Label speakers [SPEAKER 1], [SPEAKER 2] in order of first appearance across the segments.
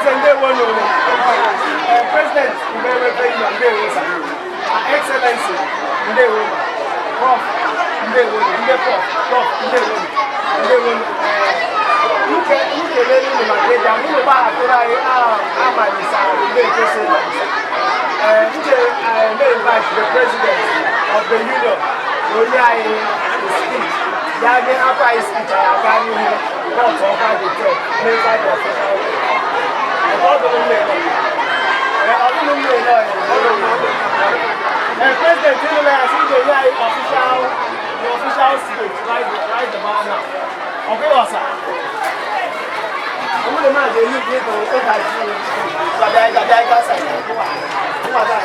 [SPEAKER 1] Eze, ndewo nụ. President Igbere Welfare Union, ndewo sir. Excellency, ndewo ma. Prof, ndewo nụ. Ndị prof, prof, ndewo nụ. Ndewo nụ. Nke nkelele unu maka ịbịa unu gbahapụrụ anyị amalisa mgbe ekwesị ịmalisa. Nche may invite the president of the union, onye anyị the speech ya nye akwa anyị speech. Anyị aga n'ihu cut ọkwa the cake, mekwa the official. Ọ dụrụ mma ịnọ. Ọ dụrụ mma ịnọ ya. President ịnụla ya sị ị ga-enye anyị official the official speech right about now. Ọ bụghị ọsa. Òun lè máa jẹ ní ìgbé kan ó ga ju gbàdá gbàdá gásà ìgbà tó wà dáa.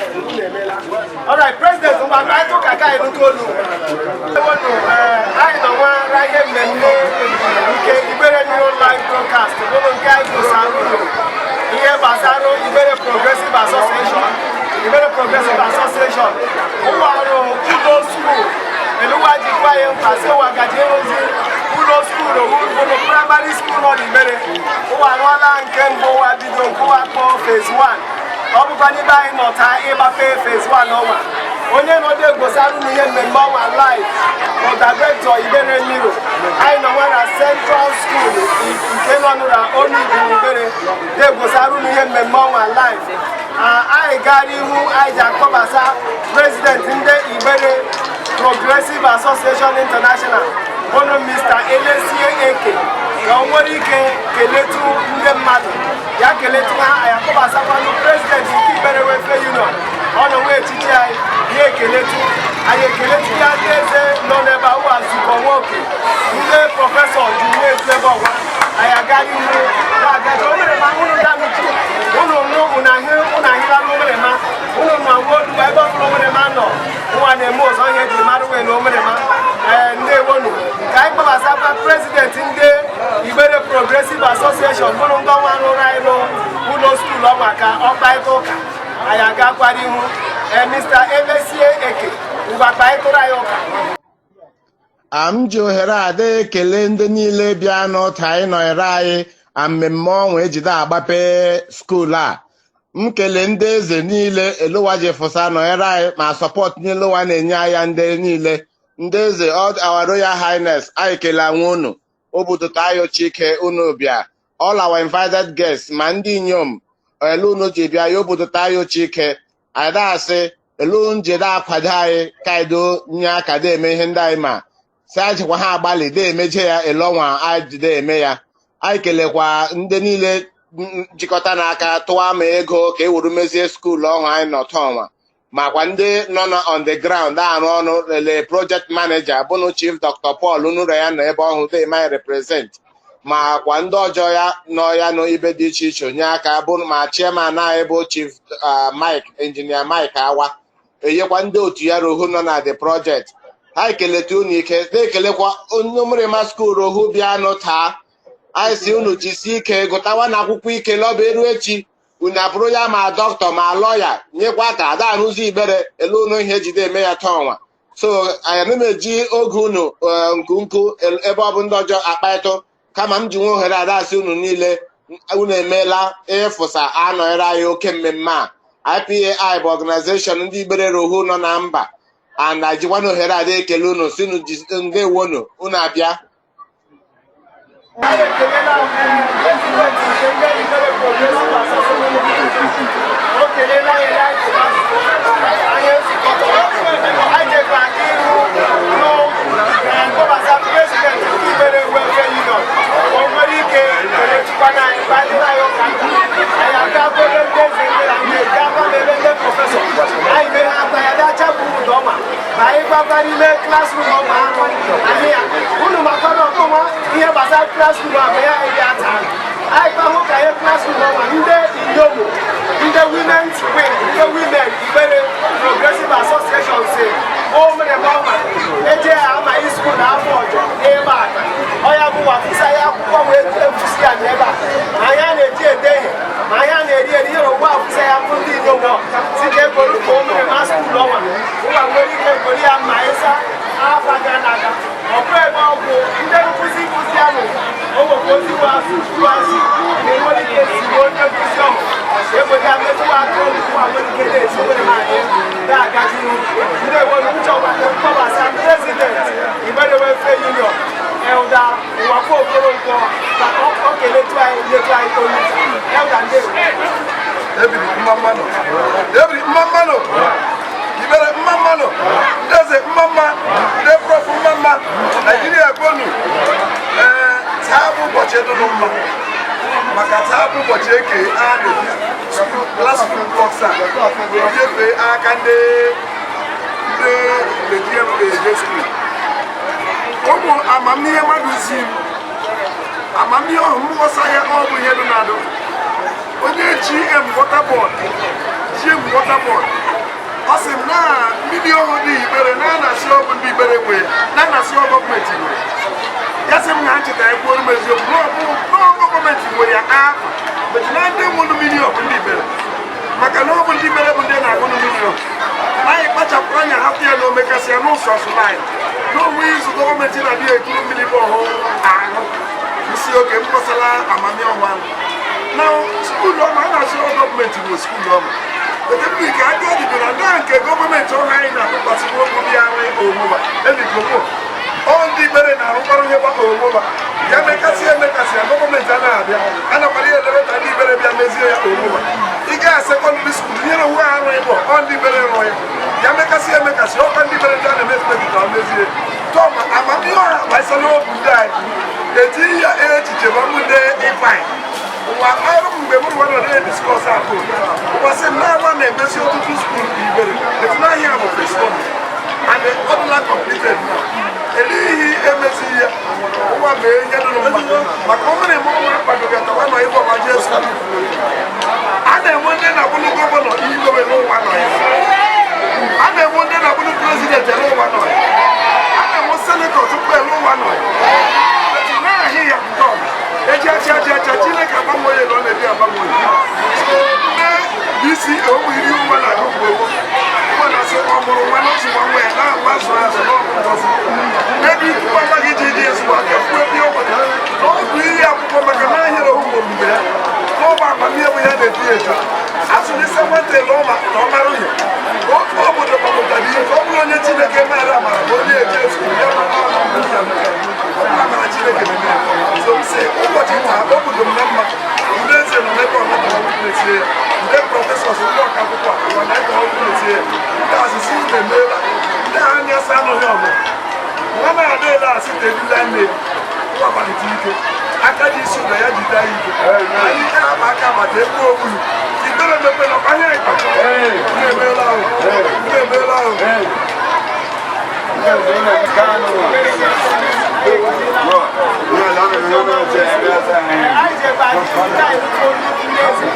[SPEAKER 1] All right, President, ngwa anyị tụ ka anyị nụta olu. Ewonu, anyị nọ nwa ihe mmemme nke Igbere New Live Broadcast, bụrụ nke anyị gosara unu ihe gbasara Igbere Progressive Association. Igbere Progressive Association, ụlọ ọrụ ụlọ school, eluwa jikwa ya mkpa sị ụwa gaji ịrụzi ụlọ school bụrụ primary school nọ n'Igbere. Ụwa arụọla nke mbụ, ụwa bido nke ụwa kpọọ phase 1. Ọ bụkwa n'ebe anyị nọ taa ịgbape phase 1 ọnwa. Onye nọdụ egosara unu ihe mmemme ọnwa live bụ director Igbere Mmiri. Anyị nọ nwa na Central School nke nọ na Onugbu Igbere na-egosara unu ihe mmemme ọnwa live. Anyị gara ihu, anyị ji akpọbasa president ndị Igbere Progressive Association International, bụnụ Mr. Elesie Eke, ka o nwere ike keletu ndị mmadụ ya, keletu ha. Anyị akpọbasakwanụ president nke Igbere Welfare Union, ọ nọ nwa echichi anyị ya ekeletu anyị, ekeletu ya. Ndị eze nọ n'ebe a, ụwa zukọ nwoke, ndị professor ju nwa etu ebe ọgwa. Anyị aga n'ihu na-agaji o mere ma unu danuchi unu nụ unu ahụ unu ahịla n'omerema unu na nwa olu ebe ọbụla omerema nọ ụwa na-eme ụzọ ihe eji mara wee na omerema. Ee, ndewonu. Ka anyị kpọbasakwa president ndị Igbere Progressive Association, bụrụ ndị ọnwa rụrụ anyị n'ụlọ school ọnwa, ka ọ kparịta ụka. Anyị agakwara ihu. Ee, Mr. Emesie Eke, ngwa kparịtụrụ anyị ụka.
[SPEAKER 2] A m ji ohere ada ekele ndị niile bịa n'ụta anyị nọnyere anyị a mmemme ọnwa ejide agbape school a. M kelee ndị eze niile elowa ji fụsa nọnyere anyị ma support niile ụwa na-enye anya. Ndị niile, ndị eze, all our royal highness, anyị kele anwe unu obodo ayo chike unu bịa, all our invited guests, ma ndị inyom elu unu ji bịa ya obodo tayo chike. Anyị na-asị elu njide akwado anyị kaido nye aka da eme ihe ndị anyị ma si anyị jikwa ha agbalị da emeje ya elonwa anyị jide eme ya. Anyị kelekwa ndị niile jikọta n'aka tụwa ma ego ka e wuru mezie school ọhụụ anyị nọ tọnwa, makwa ndị nọ na on the ground arụ ọrụ lele project manager bụnụ Chief Dr. Paul Nure ya nọ ebe ọhụụ dey my represent, ma kwa ndị ọjọọ ya nọ ya nọ ibe dị iche iche onye aka bụ ma chairman anyị bụ Chief Mike, Engineer Mike Awa, enyekwa ndị otu ya rohu nọ na the project. Ha ekeleta unu ike, na-ekelekwa onye ụmụrịma school rohu bịanụ taa. Anyị si unu jisie ike gụtawa na akwụkwọ ike lọba eru echi unu abụrụ ya ma dọkịta ma lọya, nyekwa ka ada arụzi Igbere elu unu ihe ejide eme ya taa ọnwa. So anyị m eji oge unu nkunku ebe ọ bụ ndị ọjọọ akpaịtụ, kama m ji nwe ohere ada asị unu niile unu emeela ịfụsa anọnyere anyị oke mmemme a. IPAI bụ organization ndị Igbere rohu nọ na mba a na-ejikwa na ohere ada ekele unu si unu ndewonu unu abịa.
[SPEAKER 1] Anyị ekelela president nke ndị Igbere Progressive Association. O kelela ya ya anyị ezukọtara. Anyị jekwa ihu n'kpọbasa president nke Igbere Welfare Union, o nwere ike kelechukwana anyị, kparịta anyị ụka nta. Anyị agakwa ebe ndị eze ndị na ndị gakwa ebe ndị professor anyị mere akwa ya bịa chapụ ụdọ ọma ma anyị gwakwa n'ime classroom ọma ahụ ahụ ya unu makwana ọkụnwa ihe gbasara classroom ahụ ya ịbịa taa. Anyị kpahụ ka ihe classroom ọnwa ndị inyom, ndị women's wing, ndị women Igbere Progressive Association si o mere m ọnwa eje ama school na afọ ọjọ n'ebe a. Ọya bụ wafụsa ya akwụkwọ wee efusi ya n'ebe a, ma ihe a na-eji ede ihe, ma ihe a na-eri eri, ihe ụwa afụsa ya bụ ndị inyom si ka egoro ka o mere ma school ọnwa ụwa nwere ike egoro ya ma ịsa afa ga na-aga. Ọ bụrụ ebe ọ bụ ndị nkụzi nkụzi ahụ o nwekwa ozigbo asụsụ na-enwere ike zigbo onye nkụzi ọhụ egwere ya metụ aka ụwa nwere ike na-esi nwere ha anyị na-agazi ihu. Ndị enwere nchọwa mkpọbasa president Igbere Welfare Union, Elder Nwafọ Okoronkwo, ka ọ keletu anyị, nyetu anyị olu. Elder, ndewo.
[SPEAKER 3] Ebiri mma mmanụ, ebiri mma mmanụ, Igbere mma mmanụ, ndị eze mma mma, ndị prof mma mma, Naijiria gbonu. Ee, taa bụ ụbọchị dụrụ mma, maka taa bụ ụbọchị eke a na-eji classroom blocks a nyefee aka ndị Naijiria eje school. Ụmụ amamihe mmadụ zi m amamihe ọhụ mmụọsa ya, ọ bụ ihe dị na-adụ onye GM Water Board, GM Water Board, ọ sị m na mmiri ọhụụ dị Igbere na anasị ọ bụ ndị Igbere nwe, na anasị ọ gọọmenti nwe ya. Sị m na ncheta ya kwuoro m eziokwu n'ọbụ gọọmenti nwere ya afọ but na ndị nwụrụ mmiri ọ bụ ndị Igbere, maka na ọ bụ ndị Igbere bụ ndị na-aṅụ mmiri ọhụ. Anyị kpachapụrụ anya hapụ ya na omekasị ya n'ụsọ ọsụlaanyị n'onwe izu gọọmenti na-adịghị ekuru mmiri bụ ọhụụ aṅụ nsi oke mkpọsala amamihe ọhụụ ahụ na school ọma a na-asị ọ gọọmenti bụ school ọma ete ka aka ọdịdị na ndị nke gọọmenti ọha anyị na-atụkwasị okwu dị arụ onweba ebikomo ọ ndị Igbere na-arụkọrọ ihe gbakọ onweba ya mekasị emekasị ya gọọmenti anaghị abịa anakwara ya elebe ka ndị Igbere bịa mezie ya onweba. Ị gaa secondary school nyere onwe ha arụ ịbọ ọ ndị Igbere rụọ ya, ya mekasị emekasị ọkwa ndị Igbere ndị a na-eme ka mezie tọma amamihe ọha gbasara obu ndị anyị etinye ya echiche ma mbụ ndị ifeanyị ụwa ọrụ mgbe m nwa nọ na-ediscuss akụ ụbọchị m na-agba na-emesi ọtụtụ school Igbere etu n'ahịa bụ phase one and ọ dịla completed now. Elihi emezighị ya ụwa mee ihe dụrụ mma, maka ọ mere eme ọnwa akwadoghị atawa nọ ebe ọma jee school. A na-enwe ndị na-abụrụ governor igobe n'ụwa nọ ya, a na-enwe ndị na-abụrụ president n'ụwa nọ ya, a na-enwe senator tupu n'ụwa nọ ya. Etu na-ahị ya nke ọma eji achi achi achi Chineke agbanwe ya na ọ na-ebi agbanwe ya. So ndị BCA ụmụ iri ụwa na-agụ mgbe gboo ụwa na-asị ọ mụrụ nwa na otu nwa nwa ya na-agba azụ azụ n'ọbụ ngozi ebe ikwu amaghị iji iji ezigbo aka kwuo ebe ọ nweta na ọ bụ iri akwụkwọ, maka na ahịrị ohu mụrụ mgbe ya n'ọgba amamihe bụ ya na-eto eto asụlise nwata ele ọma na ọ mara ihe otu obodo gbapụtara ihe ka ọ bụrụ onye Chineke maara amara bụ onye eje school ya ma ọ bụrụ amara Chineke memere. So m sị ụbọchị taa obodo m na mma, ndị eze nọ n'ebe ọ natara mesie ya, ndị professors, ndị ọka akwụkwọ ụwa na ebe ọgwụ mesie ya, ndị asịsị unu emeela, ndị anya sa anụghị ọmụ nwa na-ada ele asị tedula nne nwa gbalite ike aka ji isi ụda ya jide anyị ike anyị ama aka agbata egbu ogbulu Igbere mepe na ọkpanye ịkpa. Unu emeela ahụ, unu emeela ahụ.
[SPEAKER 1] Anyị jekwa ndị anyị nụtụ olu ndị eze,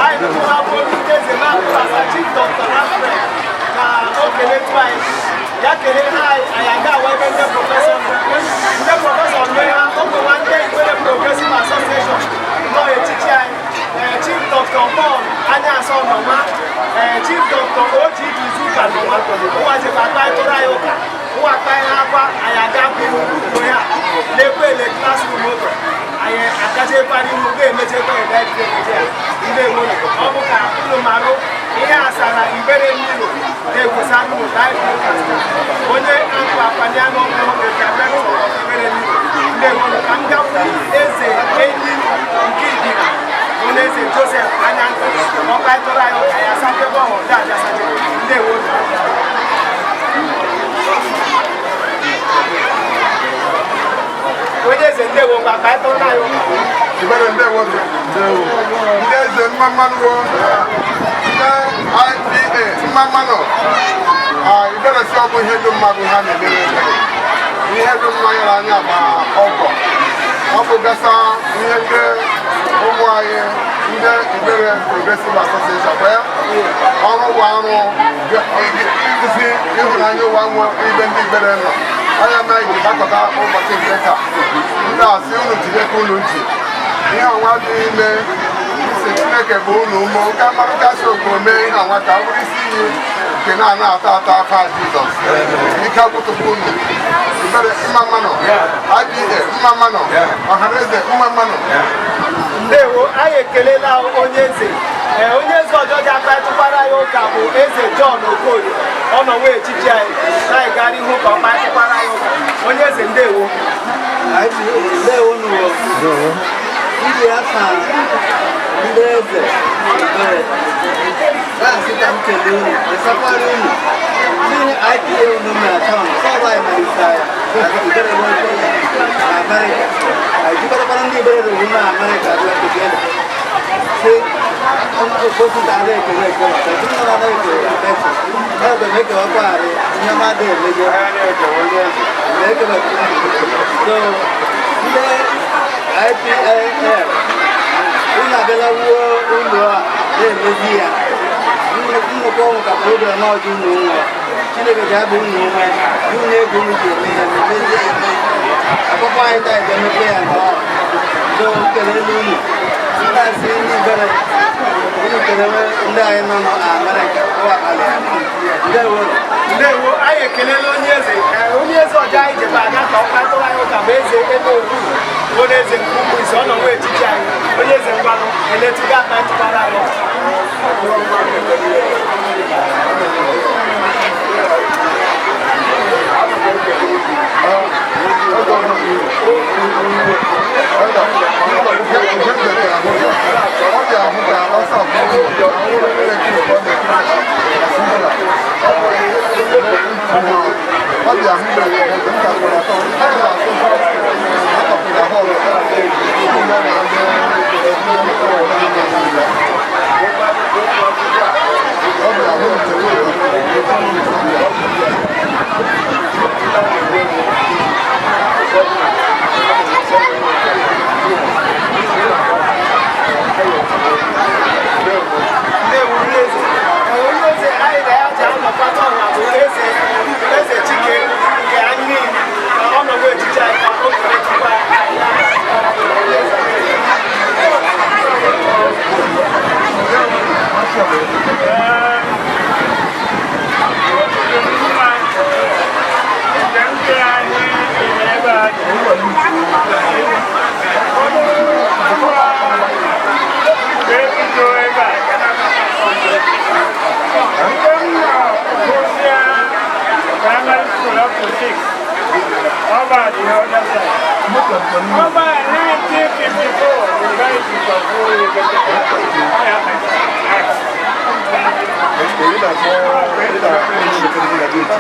[SPEAKER 1] anyị nụtụrụ abụ olu ndị eze na-atụbasa Chief Dr. Alfred ka o keletu anyị, ya kelee ha anyị. Anyị aga awa ebe ndị professor nọ, ndị professor mee ha ogbenwa ndị Igbere Progressive Association nọ echichi anyị. Ee, Chief Dr. Paul Anyasọ nọnwa, ee, Chief Dr. Oji Izuka nọnwa ụwa jekwa kparịtụrụ anyị ụka ụwa kparị ha akwa. Anyị aga bụ ihu ukwu ya na-ekwe ele classroom ụtọ anyị agachekwa n'ihu ga-emechekwa ebe eje ya. Ndị enwere ọ bụ ka unu marụ ihe asara Igbere mmiri na-ekwesa unu live broadcast onye akụ akwanye anụ ọhụrụ director of Igbere mmiri. Ndị enwere ka m gakwu eze enyi nke Ibira, onye eze Joseph anya ọ kparịtụrụ anyị ụka ya sapebe ọhụ ndị aja saje. Ndị enwere onye eze ndewo, ngwa kparịtụrụ anyị ụka.
[SPEAKER 3] Igbere ndewo, ndị eze mma mmanụ wo, ndị IPA mma mmanụ. Igbere si ọ bụ ihe dị mma bụ ha na-emere ebere ihe dị mma nyere anya ma ọgọ ọ bụ gasa ihe ndị
[SPEAKER 4] Ụmụ anyị ndị Igbere Progressive Association kwa ya ọrụ bụ arụ igusi ịhụnanya ụwa nwe ibe ndị Igbere nọ anya na ji gbakọta ụbọchị nke taa. Ndị asị unu jide ka unu ji ihe ọnwa dị ime isi Chineke bụ unu ụmụ nke mmanụ kasị okpo mee ihe ọnwa ka ọ bụrụ isi iyi nke na-ana ata ata afa Jizọs. Ike agwụtụkwa unu. Igbere mma mmanụ, IPA mma mmanụ, Ọhaneze mma mmanụ.
[SPEAKER 1] Ndewo, anyị ekelela onye eze. Ee, onye eze ọjọọ ji akparịtụkwara anyị ụka bụ Eze John Okorie. Ọ nọ nwa echichi anyị na anyị gara ihu ka ọ kparịtụkwara anyị ụka. Onye eze, ndewo.
[SPEAKER 5] Ndewo nuwo. Ndị afa ndị eze Igbere na-asị ka m kelee unu, esakwara unu n'ihe IPA unu mere taa. Sọọbụ anyị malitere ya Igbere Welfare na Amerịka. Anyị jikọtakwara ndị Igbere ruru na Amerịka bịa together si okwesịta ada ekele ekele ka ezinụlọ na ekele ekele ebe m ekewakwarị ihe mmadụ emeje ekele. So ndị IPAL, unu abịala wuo ụlọ a na-emezi ya. Nnukwu ọnwụ ka program ọjọ unu nwe. Chineke ji abụ unu nwe unu ego unu ji eme ya mezie ya emezi akwụkwọ anyị taa ga-emepe ya nke ọma. So kelele unu ndị asị ndị Igbere unu kelewe ndị anyị nọ n'Amerịka ụwa abalị a. Ndewo.
[SPEAKER 1] Ndewo, anyị ekelela onye eze. Ee, onye eze ọjọọ anyị jebe aga ka ọ kparịtụrụ anyị ụka bụ Eze ebe okwu onye eze nke ukwu ise. Ọ nọ nwa echichi anyị. Onye eze, ngwanụ, eletụga akparịtụkwara anyị ụka.
[SPEAKER 4] Ọ dị ahụ ka ọsọ ọ dị ahụ mere nka kwara atọ a na-asụ atọpụrụ họlụ ụlọ na ndị ọ dị ahụ nke.
[SPEAKER 1] Ndewo, onye eze. Ee, onye eze anyị na ya ji anọkọta ọha bụ Eze Chike nke anyị niile. Ọ nọ nwa echichi anyị ka o keletụkwa anyị.
[SPEAKER 6] Primary school up to six. Over the other side. Over 1954, we went to Kabul.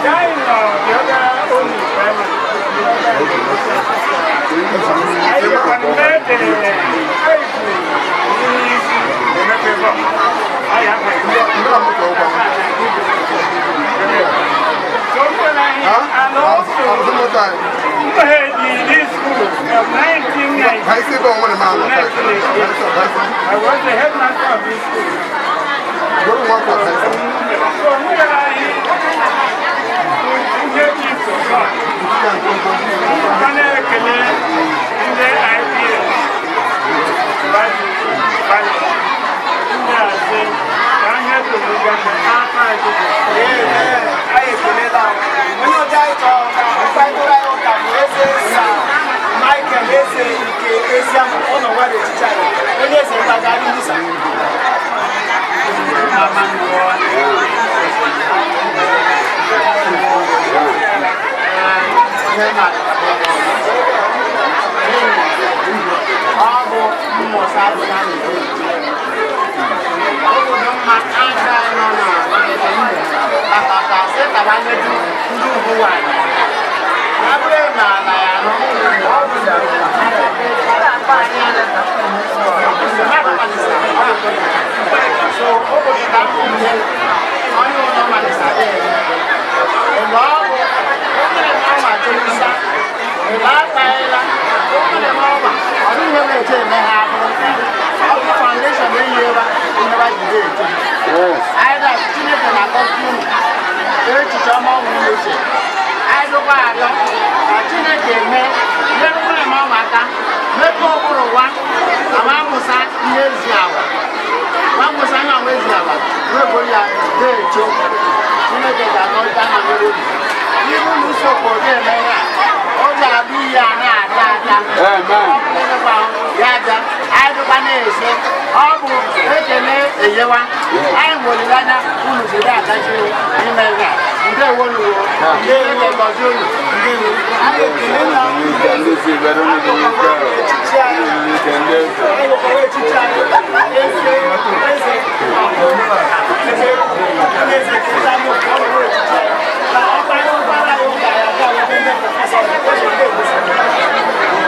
[SPEAKER 6] Then the other only primary. I connect the I have So when I and also this school from 1990 I was the headmaster of this school. So we are ihe dị so a na-ekele ndị IPA ndị asị ka ihe toro gafe aka Jizọs.
[SPEAKER 1] Amen. Anyị ekelela. Onye ọjọọ anyị chọrọ ka mkparịta anyị ụka bụ Eze Sir Michael Eze nke Eziama. Ọ nọ nwa n'echichi anyị. Onye eze, mgbagharị Musa.
[SPEAKER 7] Ọ bụ mmụta dị na obodo mma aja nọ na batata sị taba nnedu ndị ugwu nwanyị ya bụrụ na ala ya nọ ọ bụ so obodo ka m onye ụlọ malisa ụlọ ọgwụ onye na-ama jụrụsa ụlọ akpaghịla onye na-ọma ọ dịghị ihe na-eche eme ha abụrụ. na-arịọkwa arịọ ka Chineke mee nyere nwa m aka mepee ụbụrụ ụwa ka ma amụsa ihe ezi awa ma amụsa ihe ọnwa ezi awa wee ya na-echo. Chineke ga-agọta ha nwere obi ibu na usokwu ga-eme ya ọ ga-abụ ihe a na-ata ata ya aja anyị dịkwa na-ese ọ bụ ekele eyewa anyị nwere olileanya unu jiri agachi ime ihe a. Ndewo nuwo, Chineke gọzie unu.
[SPEAKER 1] Anyị ekelela echichi anyị. Anyị nwekwara echichi anyị, eze eze eze eze keta m ọ bụ echichi anyị ka ọ kparịtakwara anyị ụka ya ga webe ndị professor eze ndị egosi.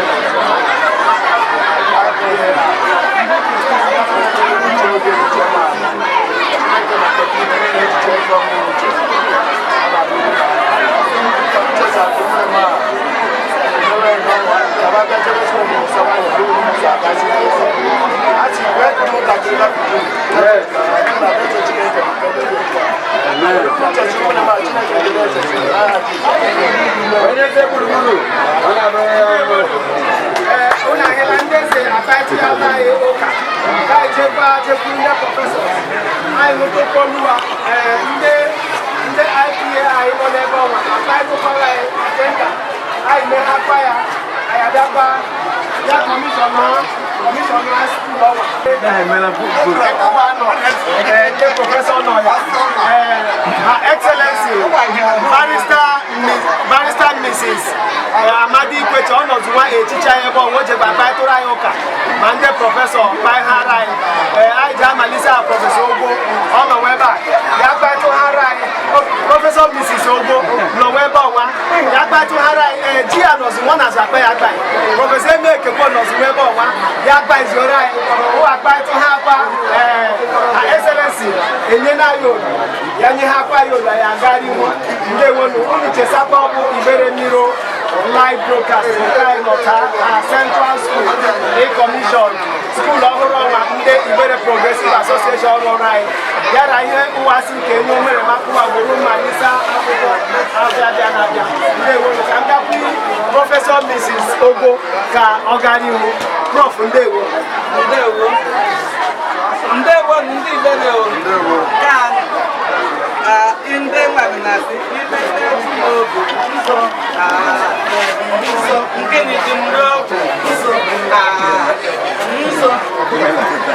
[SPEAKER 1] Ee, ụnụ ahịla ndị eze akpaịtụghala anyị ụka ka anyị jekwa jekwuru ndị professors anyị nwetakwoluwa. Ee, ndị IPA anyị nọ n'ebe ọnwa akpaịtụkwara anyị agenda anyị meghakwa ya, anyị abịakwa ya commission school ọnwa. Ee, ndị professor nọ ya. Ee, Her Excellency Barrister Mrs. Amadi Ikweche ọnọdụ nwa echichi anyị ebe ọnwa o jekwa kparịtụrụ anyị ụka ma ndị professor kpaghara anyị. Ee, anyị ji amalite a Professor Ogbo ọ nọ nwa ebe a ya kparịtụghara anyị. Professor Mrs. Ogbo nọ nwa ebe ọnwa ya kparịtụghara anyị. Ee, ji ya nọzụ nwa na-azụ akpa ya akpa Professor Emekekwo nọzụ nwa ebe ọnwa ya kpazioro anyị ụwa kparịtụ ha akwa. Ee, Her Excellency enye na anyị olu ya nye ha akwa ya olu anyị agara ihu. Ndewonu unu, chesakwa ọ bụ Igbere Mmiri live broadcast nke anyị nọta na Central School a commission school ọhụrụ ọnwa ndị Igbere Progressive Association rụrụ anyị yara ihe ụwasị nke enye omere makụwa gboro mmalisa akwụkwọ abịa bịa na-abịa. Ndewonu, ka m gakwu Professor Mrs. Ogbo ka ọ gara ihu. Prof, ndewo.
[SPEAKER 5] Ndewo, ndewo ndị Igbere o. Ka ndị mmadụ na-asị ibe n'oge nso nso nke na-eji mmiri nso nso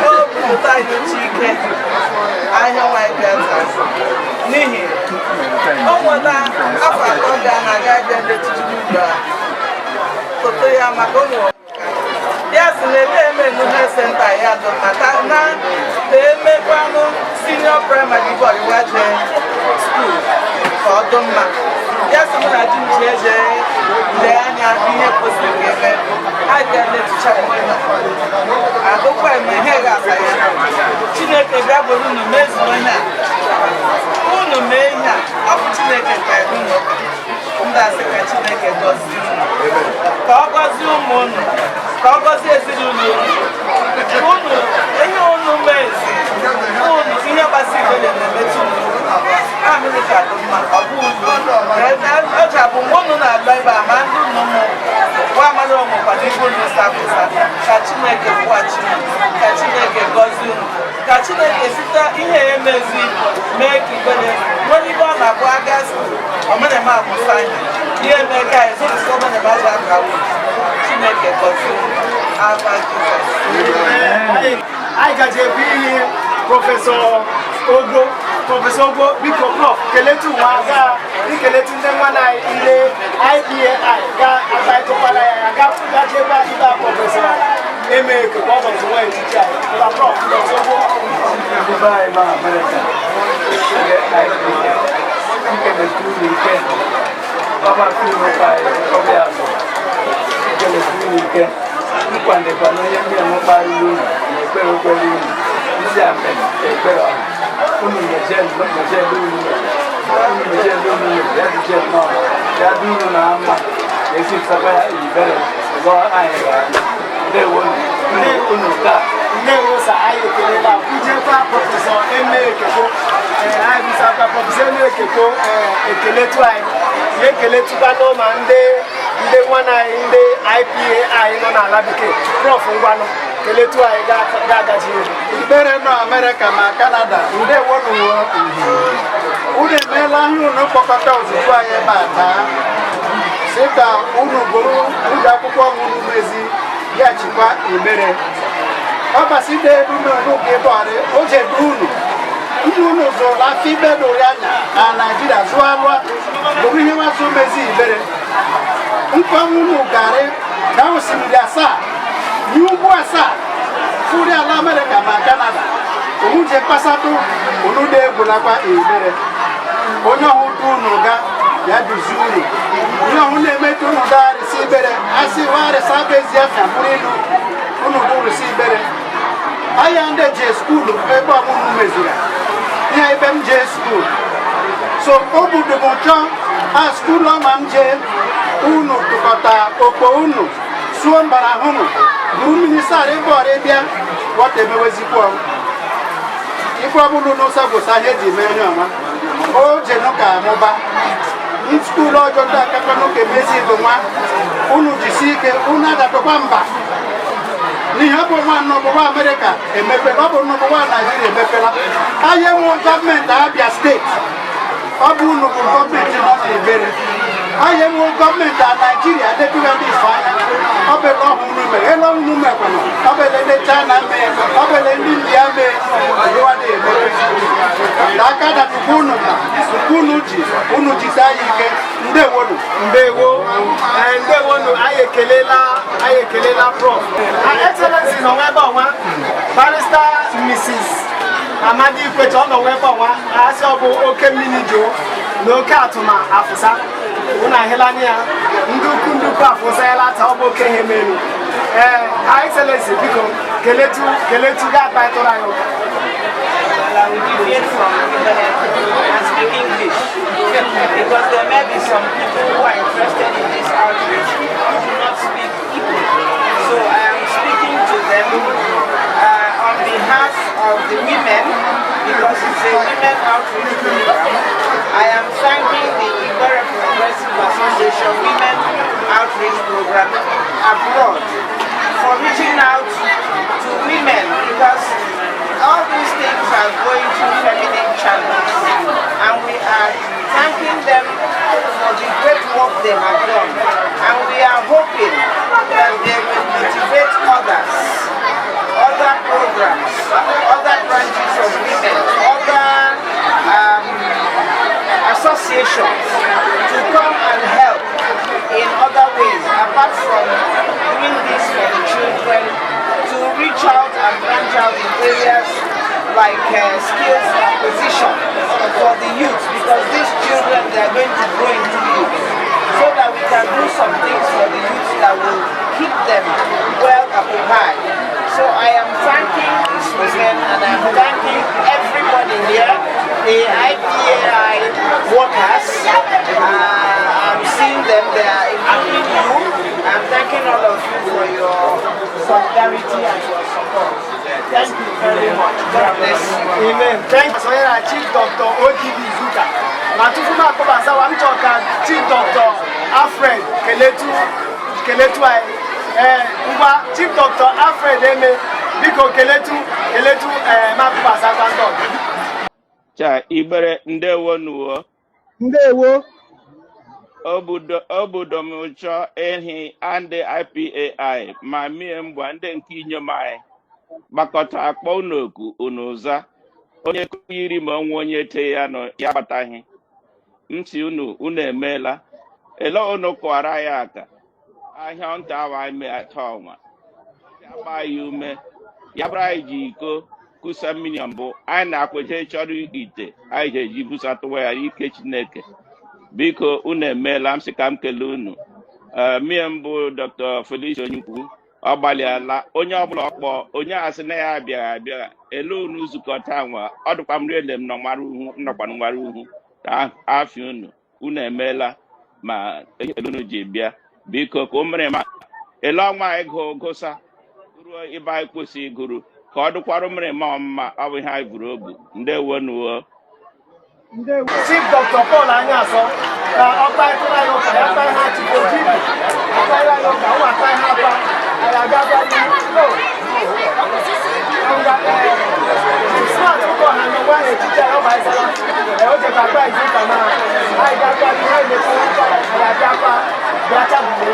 [SPEAKER 5] o anyị uche ike ahịa nwanyị bịa n'ihi o nweta afọ 3 ga na-aga abịa n'etiti ugbo a foto ya maka ụmụ ya si na ebe eme enuhe center ya dọtata na emekwanụ senior primary boy waje school ka ọ dị mma. Ya si mụ na di m ji eje lee anya ihe kwesịrị ka eme abịa n'etucha agụkwa eme ihe ga-asa ya. Chineke bịa bụrụ unu mezuo ihe a, unu mee ihe a, ọ bụ Chineke ka unu ndị asị ka Chineke gọzie unu, ka ọ gọzie ụmụ unu, ka ọ gọzie ezinụlọ unu. Unu ihe unu mezi unu ihe gbasara Igbere na-emetụ unu Amerịka dị mma. Ọ bụ unu o ji abụ mgbe unu na-alụ ebe a ma ndị unu mụ gwa amara ọmụkwa n'ihu unu sapụsa. Ka Chineke kwụghachi unu, ka Chineke gọzie unu, ka Chineke site ihe emezi mee ka Igbere nwere ibe ọ na-abụ aga school omenema amụsa ihe ihe mee ka ezinụlọ omenema ji aka unu. Chineke gọzie unu, afa Jizọs.
[SPEAKER 1] Anyị gaji ebu ihe Professor Ogbo. Professor Ogbo, biko, prof, keletu nwa ga ikeletu ndị nwa na ndị IPAI ga akpaịtụkwara ya ya gajekwa ibe a Professor Emeke ka ọ nọtụ nwa etiti anyị. Ụla prof, Professor Ogbo.
[SPEAKER 8] Ndị be anyị nọ Amerịka, ndị IPA, nkeletu unu ike ọgbakọ unu ka anyị ọbịa bụ nkeletu unu ike nkwandekwa na onye mmiri mkparịrị unu na ekpere okwere unu ndị amen ekpere ọha unu mejelu unu unu mejelu unu ya dije nnọọ ya dị unu na mma esi nsakwa ya Igbere lụọ anyị ga ndewo unu unu taa.
[SPEAKER 1] Ndewo sa, anyị ekelela ijekwa Professor Emekekwo. Ee, anyị bisakwa Professor Emekekwo. Ee, ekeletu anyị. Ya ekeletụkwanụ ma ndị nwanne anyị, ndị IPA anyị nọ n'ala bekee. Prof, ngwanụ, keletu anyị ga-agaji ihu.
[SPEAKER 9] Igbere nọ Amerịka ma Kanada, ndewonuwo. Unu emeela ihe unu kpọkọta ozugbo anyị ebe a taa, si ka unu bụrụ ụlọ akwụkwọ unu mezi bịachikwa Igbere. Ọbasi dị elu n'oge ebe ọrị o jedu unu ndị unu zụrụ afọ ibe dori anya na Naijiria zụọ alụa bụrụ ihe nwazụ mezi Igbere. Nkọwa unu garị na osimiri asaa n'ugwu asaa furi ala Amerịka ma Kanada, unu je kpasatụ unu na-egwulakwa Igbere. Onye ọhụụ unu ga ya duzie unu, onye ọhụụ na-emetụ unu dagharịsị Igbere asị wagharịsị abụ ezi afịa bụrụ ilu unu dụrụsị Igbere. Ahịa ndị jee school ebe ọmụmụ meziri ihe ebe m jee school, so obodo m chọọ a school ọma m jee. Unu tụkọta okpo unu suo mbara hụnụ buru mmiri sara ebe ọrịa bịa wọta emewezikwa ife ọbụla unu sagwosa ihe eji mee onye ọma o jenu ka amụba school ọjọọ ndị akakwanụ ka emezi bụ nwa unu jisi ike, unu adatụkwa mba n'ihe ọ bụ nwa nnọbụwa Amerịka emepela, ọ bụ nnọbụwa Naijiria emepela. Ahịa enwe gọọmenti Abia Steeti, ọ bụ unu bụ gọọmenti nọ n'Igbere. Ahịa enwe gọọmenti a Naijiria adịtụghị ndị ifo anya. Ọ bụla ọhụ unu mere ele unu mekwanụ, ọ bụla ndị China mee, ọ bụla ndị India mee ụwa na-emepe aka datụkwa unu na nke unu ji unu jide anyị ike. Ndewonu.
[SPEAKER 1] Ndewo. Ee, ndewonu. Anyị ekelela, anyị ekelela Prof. Excellency nọ ebe ọnwa, Barrister Mrs. Amadi Ikwecha, ọ nọ ebe ọnwa. Asị ọ bụ oke mmiri jụụ na oke atụma afụsa unu ahịla anya ya, ndị ukwu ndị ukwu afụsa ya lata. Ọ bụ oke ihe melu. Ee, Her Excellency, biko keletu, keletu ga-akparịtụrụ anyị ụka.
[SPEAKER 10] Well, I will deviate from Igbere and speak English because there may be some people who are interested in this outreach who do not speak Igbo. So I am speaking to them on behalf of the women because it's a women outreach program. I am thanking the Igbere Progressive Association Women Outreach Program abroad for reaching out to women, because all these things are going through feminine channels, and we are thanking them for the great work they have done, and we are hoping that they will motivate others, other programs, other branches of women, other associations to come and help in other ways apart from doing this for the children, to reach out and branch out in areas like skills acquisition for the youth, because these children, they are going to grow into youth, so that we can do some things for the youth that will keep them well occupied. So I am thanking these women and I'm thanking everybody here, the IPAI workers. I'm seeing them, they are including you. I'm thanking all of you for your solidarity and your support. Thank you very much. God bless you.
[SPEAKER 1] Amen. Thank you. Sonyere Chief Dr. OGB Izuka. Ma tupu m akpọbasawa, m chọrọ ka Chief Dr. Alfred keletu, keletu anyị. Ee, ngwa, Chief Dr. Alfred Eme, biko keletu, keletu. Ee, ma akpọbasakwa ndị ọzọ.
[SPEAKER 11] Cha Igbere, ndewonuo.
[SPEAKER 1] Ndewo.
[SPEAKER 11] Obodo m chọọ ịhị ndị IPAI ma mie mgba ndị nke inyom anyị gbakọta akpọ unu oku, unu ụza onye yiri ma onwe onye te ya nọ ya agbataghị ntị unu. Unu emeela ele unu kụwara ya aka ahịa nta awa anyị atọ ọnwa agba ya ume ya bụrụ anyị ji iko kusa mmiri mbụ anyị na-akweje chọrọ ite anyị ga-eji busatụwa ya ike. Chineke, biko, unu emeela. M sị ka m kelee unu. Ee, mie mbụ Dr. Felicia Onyukwu, ọ gbalịala. Onye ọbụla ọkpọ onye asị na ya abịaghị abịa ele unu zukọta nwa ọ dịkwa m riele m nọ nwara uhu nnọkwa nwara uhu ka afịa unu. Unu emeela ma ele unu ji bịa. Biko, ka o mere ma ele ọnwa anyị gụ gụsa ruo ebe anyị kwesịrị ịgụrụ ka ọ dịkwara mere ma ọmụma. Ọ bụ ihe anyị buru obu. Ndewonuo.
[SPEAKER 1] Chief Dr. Paul Anyaso ka ọ kparịtụrụ anyị ụka ya kparị ha Chief Ojibi akparị anyị ụka ụmụ akparị ha akpa anyị agakwa n'ihu. No. Ngwa, Chief Smart Ụkọha nọ nwa echiche ọ baịsala o jekwa akpa izu ụka na anyị gakwa n'ihu anyị mechara ụka anyị abịakwa bịa chabule.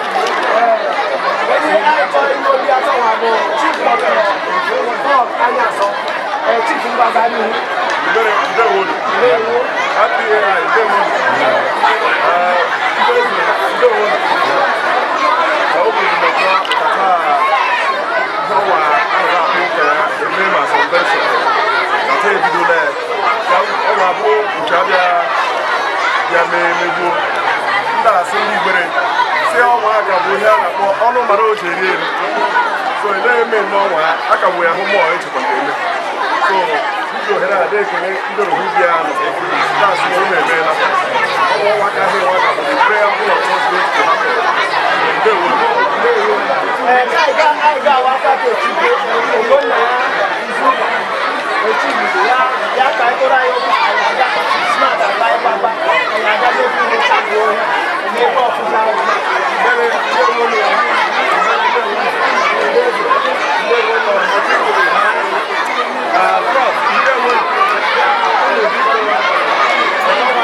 [SPEAKER 1] Onye anyị chọrọ ime obi atọ nwa bụ Chief Dr. Paul Anyaso. Chief Mgbaza n'ihu.
[SPEAKER 3] Ndewo.
[SPEAKER 1] Ndewo.
[SPEAKER 3] IPAI, ndewo. Ndewo. Ka o kwuru maka kata n'ọnwa ahụ akpụ ka eme ma convention kata ebidola ya ka ọ ga-abụ nke abịa bịa mee emegbuo ndị asị ndị Igbere si ọnwa aka bụ ihe a na-akpọ ọnụ mara o ji eri eri so ele eme n'ọnwa aka bụ ya hụ mmụọ echekwa ka eme so ndị ohere a na-ekele ndị ohu bịa nọ na-asị na ụlọ emeela ọnwa ọnwa ka ahụ nwa ka bụ the prayer full of God's grace to happen. Ndewo.
[SPEAKER 1] Ndewo. Ka anyị ga-awa aka ka Echigbo Ogbonna ya izu ụka Echigbo ya ya ka anyị tụrụ anyị ụka anyị aga Smart agba ịgbagba anyị aga n'ebe ihe chagbuo ya n'ebe ọfụma ahụ.
[SPEAKER 3] Ndewo, ndewo. Ndewo nọ Prof, ndewo. Unu biko, ọnwa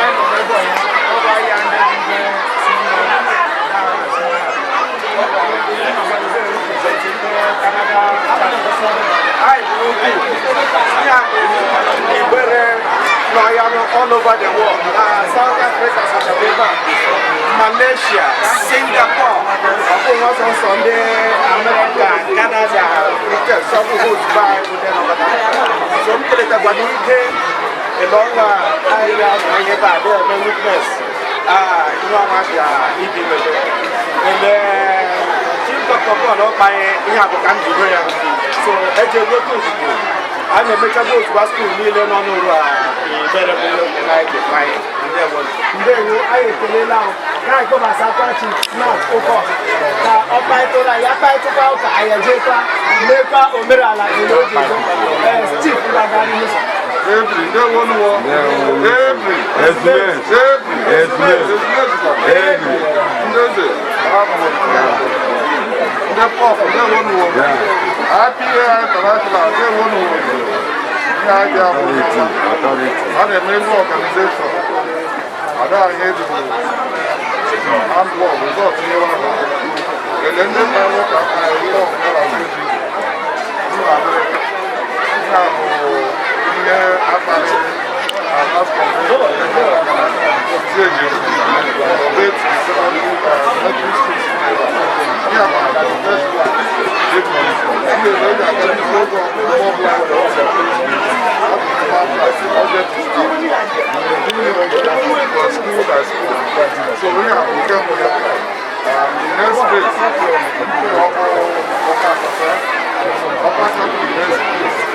[SPEAKER 3] anyị nọ n'ebe ọnwa, ọgwa ya ndị ndị senior Igbere nọ ya all over the world. South Africa, South Africa, Malaysia, Singapore, ọbụghị ọsọ nsọ ndị America, Canada, Britain, sọbụghị ozugbo anyị bụ ndị nọkọta. So m keletakwa n'ike ịlọnwa anyị ga-anọ ihe ebe a dị eme witness ihe ọnwa bịa ibi mebe. Ele Chief Dr. Paul Ọkpanye ihe a bụ ka m bido ya. So eji enweta ozugbo a na-emechagbu ozugbo school niile nọ n'ụlọ a Igbere bụ nke na anyị ga-ekwe. Ndewo.
[SPEAKER 1] Ndewo, anyị ekelela ahụ ka anyị kpọbasakwa Chief Smart Ụkọha ka ọ kparịtụrụ anyị akparịtụkwa ụka anyị ejekwa mekwa omenala ele o ji edo. Chief Mgbaga n'ihu.
[SPEAKER 4] Ebri, ndewo nuwo. Ebri.
[SPEAKER 12] Ezumezu.
[SPEAKER 4] Ebri.
[SPEAKER 12] Ezumezu.
[SPEAKER 4] Ezumezu.
[SPEAKER 12] Ebri.
[SPEAKER 4] Ndeze. Ndị Prof, ndewo nuwo. IPA International, ndewo nuwo. Ihe a ga abụ
[SPEAKER 12] Authority. Authority.
[SPEAKER 4] a na-eme ebe organization. Ada anyị ezigbo handwork result nyere ahụ. Ele ndị mma nwoke aka anyị lọọ yara oji. Ndị Amerịka. Ihe a bụ ihe akpali last convention si eji renovate the secondary elementary schools. Ihe a bụ maka the first one. Ndị eze eji aga n'isi oge ọbụla ọbụla school by school. So we have to come with the next phase. Upper the next phase.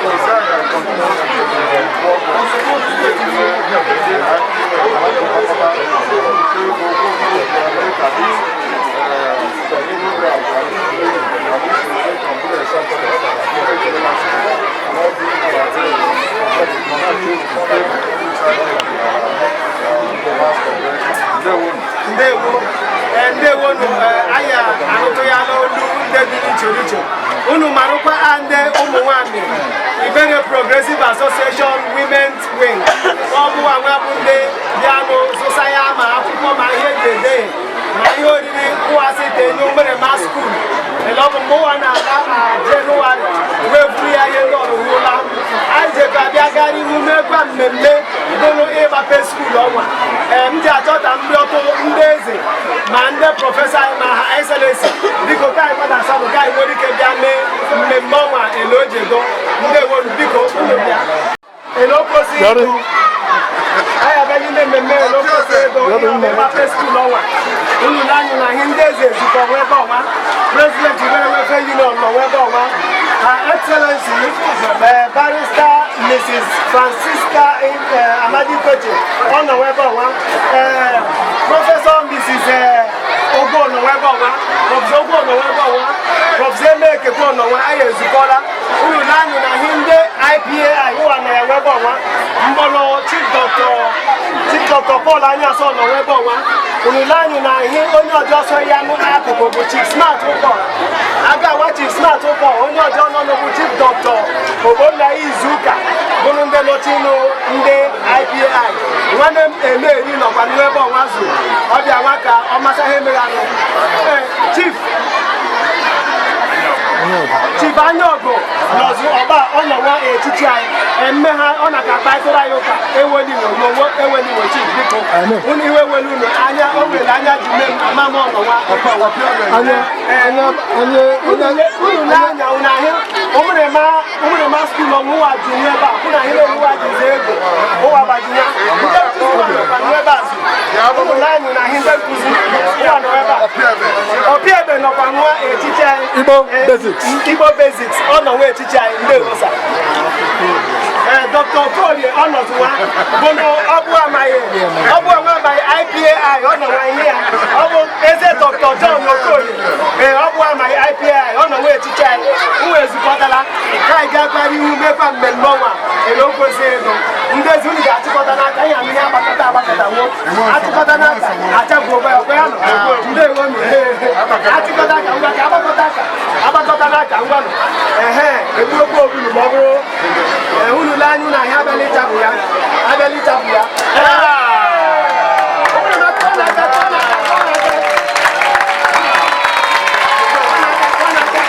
[SPEAKER 4] So it's like I continue to work on
[SPEAKER 1] Ndewo. Ndewo nụ. Anyị ahụtụ ya n'olu ndị dị iche iche unu marụkwa a ndị ụmụ nwanyị Igbere Progressive Association Women's Wing ọ bụwa nwa bụ ndị bịanụ zụsa ya ma akwụkwọ ma ihe eji ede ma ihe oriri kwụwasị tenye mere ma school ele ọ bụ mgbe ụwa na-aga na Jenụwarị wee buru ya ihe ndị ọrụ wụla anyị jekwa bịa gaa n'ihu mekwa mmemme bụrụ ịgbape school ọnwa. Ee, m ji achọta ndị ọtụ ndị eze ma ndị professor anyị ma ha excellency biko ka anyị gbadasa bụ ka anyị nwere ike bịa mee mmemme ọnwa ele o ji edo. Ndewonu, biko unu bịa ele o kwesịghị ịdụ anyị abịa n'ime mmemme ele o kwesịghị ịdụ ihe ọbụ ịgbape school ọnwa unu na-anyụ na ihe ndị eze ezukọ nwa ebe ọnwa president Igbere Welfare Union nọ nwa ebe ọnwa. Her Excellency Barrister Mrs. Francisca Amadi Kweche ọ nọ nwa ebe ọnwa. Professor Mrs. Ogwo nọ nwa ebe ọnwa. Professor Ogwo nọ nwa ebe ọnwa. Professor Emekekwe nọ nwa anyị ezukọla unu na-anyụ na ihe ndị IPAI ụwa nọ ya nwa ebe ọnwa mgbọrọ. Dr. Paul Anyasọ nọ ebe ọnwa unu lee anya na ihe onye ọjọọ sọ ya n'akụkụ bụ Chief Smart Ụkọ aga awa Chief Smart Ụkọ onye ọjọọ nọ n'okwu Chief Dr. Ogbonna Izuụka bụrụ ndị nọchinụ ndị IPAI. Nwanne m Emeri nọkwa n'ebe ọnwa zuru ọbịa nwa ka ọ masa ihe mere anụ. Chief Anyaọgụ nọzụ ọba ọ nọ nwa etiti anyị emme ha ọ na ka kparịtara anyị ụka eweliwe n'onwe eweliwe. Chief, biko, unu iwe welu unu anya o nwere anya ji mee m ama m ọnọnwa. Unu na-anya unu ahịa ụmụrịma school ọnwụwa ji nwe ebe a hụ na ahịa onwụwa jizi ego ụwa gbajinya ndị nkụzi ụwa nọkwa nwe ebe a zụ unu na-anya na ahịa ndị nkụzi ụwa nọ ebe a Opiebe nọkwa nwa etiti anyị.
[SPEAKER 13] Igbo Basics.
[SPEAKER 1] Igbo Basics ọ nọ nwa etiti anyị ndị rosa. Ee, Dr. Okorie ọnọdụ nwa bụ na ọ bụ amaghị ọ bụ nwa amaghị IPAI ọ nọ nwa ihe ya ọ bụ eze Dr. John Okorie. Ee, ọ bụ amaghị IPAI ọ nọ nwa etiti anyị nwa ezukọtala ka anyị ga-akwara ihu mekwa mmemme ọnwa ere o kwesịrị ego ndezi unu ga-achịkọta n'aka ihe amị ihe agbakọta agbakọta nwuo achịkọta n'aka achagbuo ya ọkwa ya nọ ndewo nụ achịkọta aka ngwa ka agbakọta aka agbakọta n'aka ngwa nụ ehe egbuokwu obulu ma ọ bụrụ ee unu lee anya unu ahịa abịala ịchapụ ya abịala ịchapụ ya. Ọ bụrụ na kụọ n'aka, kụọ n'aka, kụọ n'aka. Kụọ n'aka, kụọ n'aka.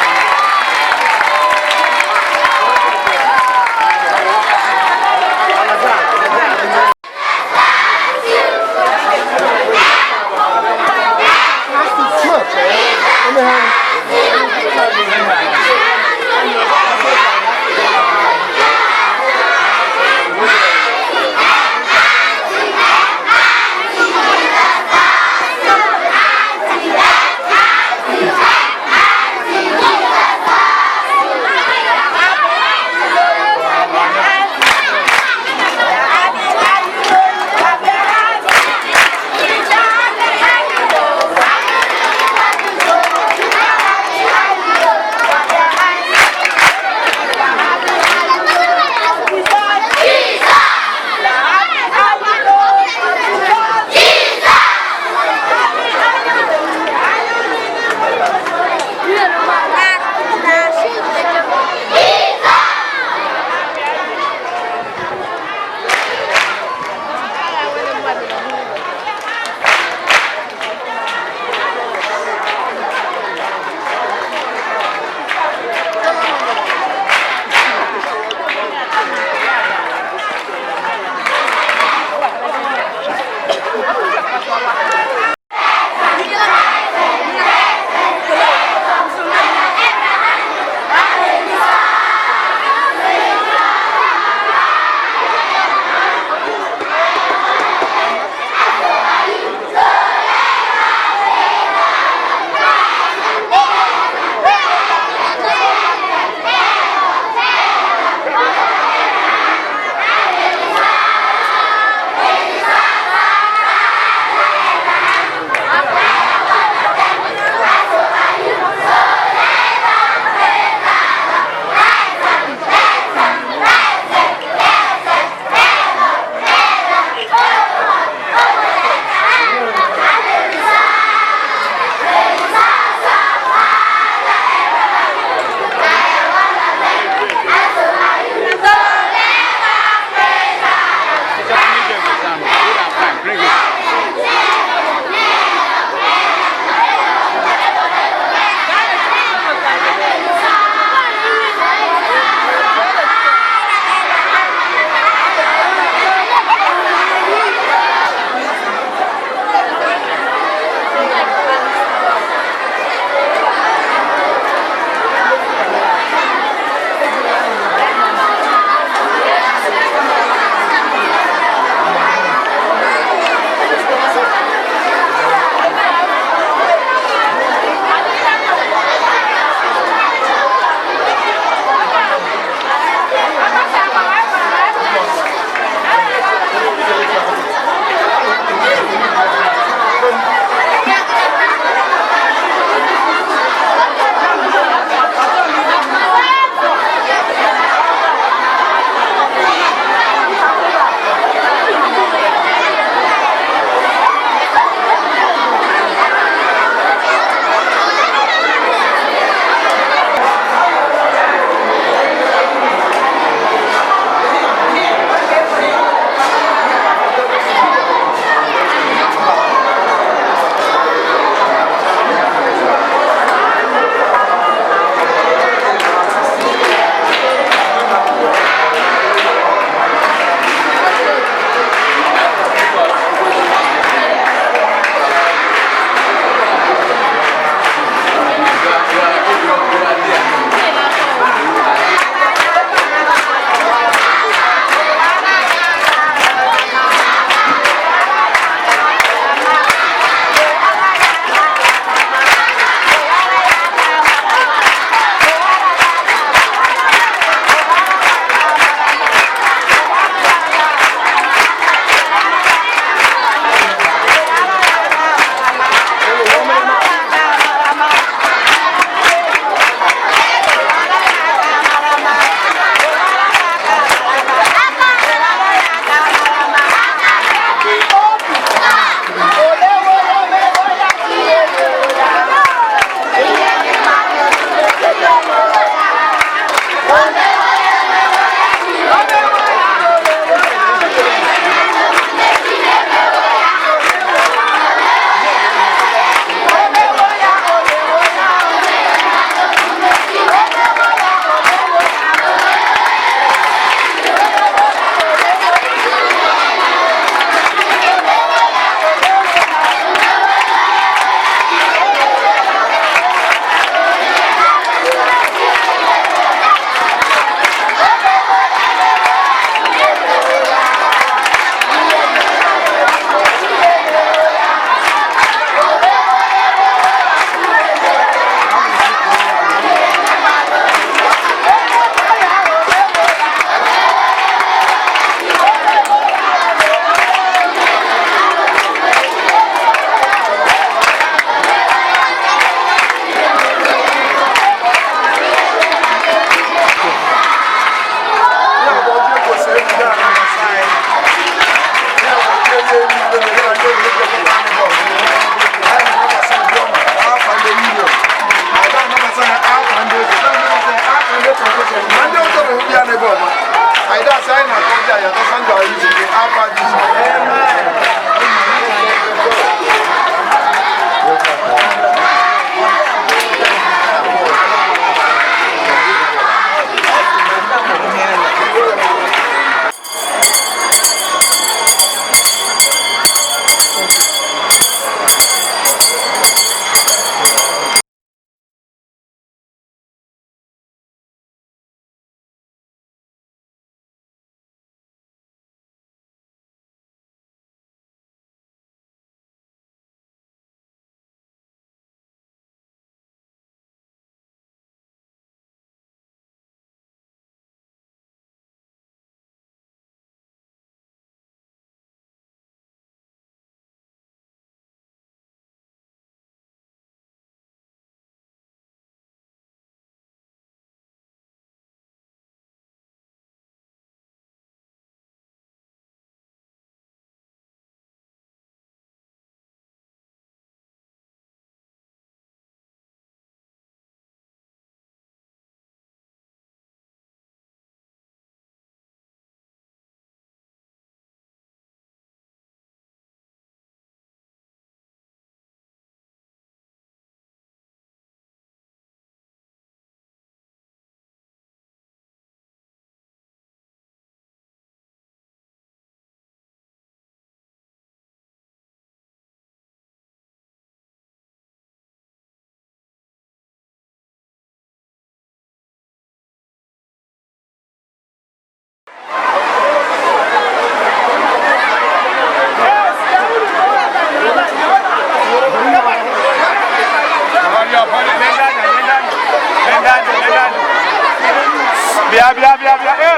[SPEAKER 6] Bịa, bịa, bịa, bịa. Ee,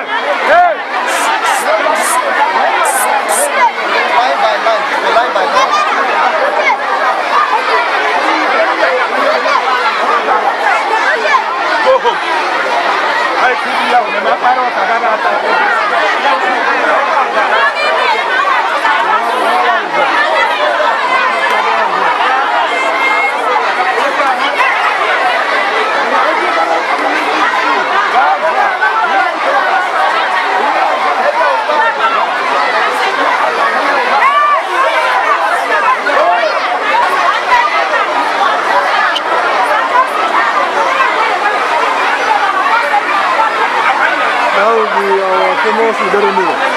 [SPEAKER 6] ee.
[SPEAKER 5] Line by line, people, line by line.
[SPEAKER 6] Go home. Anyị kwuru ya, unu na-akpara ụka ga na-ata.
[SPEAKER 13] That will be our famous Igbere meal.